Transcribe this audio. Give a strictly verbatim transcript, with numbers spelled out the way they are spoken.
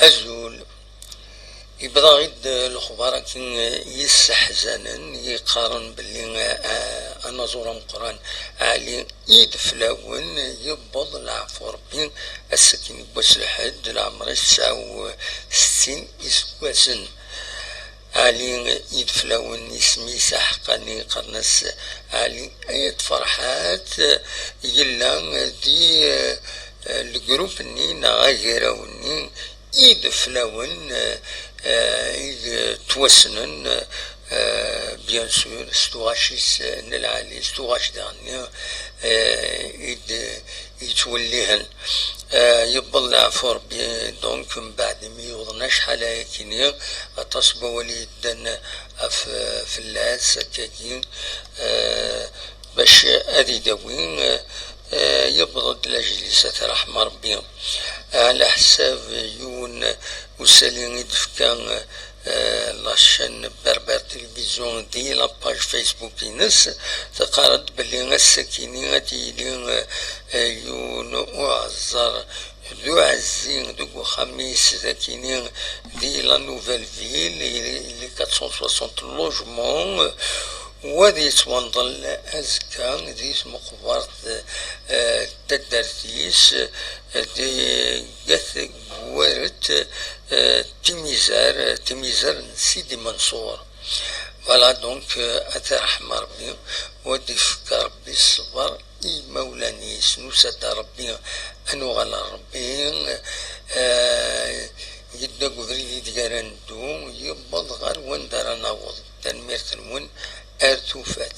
Azul. Yewweḍ-aɣ-id lexbar-agi yesseḥzanen, yeqqaren belli, ah, anaẓur ameqqran Ɛli Ideflawen yewweḍ, leɛfu Rebbi, ass-agi n wass lḥedd, leɛmer-is tesɛa u settin iseggasen. Ɛli Ideflawen, isem-is aḥeqqani qqaren-as Ɛli Ayt Ferḥat, yella di, eh, legrup-nni neɣ agraw-nni Ideflawen, eh, eh, i yettwassnen, eh, bien sûr, s tuɣac-is, eh, n lɛali, s tuɣac daɣen-nni, eh, i d-, yettwellihen. Eh, yewweḍ leɛfu Rebbi, donc, mbeɛd imi yuḍen acḥal ayakini, aṭas n wawal i yeddan ɣef, fell-as, akkagi, eh, bac ad idawi, eh, yewweḍ-d lajlis, at ṛṛeḥma Rebbi. Ɛla ḥsab yiwen usali i d-tefka, eh, la chaîne Berbère Télévision di la page Facebook-ines, teqqar-d belli ass-akini ad d-yili, eh, yiwen uɛeẓẓer d uɛezzi deg uxxam-is dagini di la Nouvelle Ville, les quatre cent soixante logements, wa ad yettwanḍel azekka di tmeqbert, eh, taddart-is, eh, di At Gwaret, eh, Timizar, eh, Timizar n Sidi Mansour. Voilà, donc, eh, ad t-iṛḥem Ṛebbi, u ad d-ifk Ṛebbi ṣṣber i yimawlan-is. Nusa-d ar Ṛebbi, ad nuɣal ar Ṛebbi, eh, yedda deg ubrid ideg ara neddu, yewweḍ ɣer wanda ara naweḍ. Tanemmirt-nwen, ar tufat.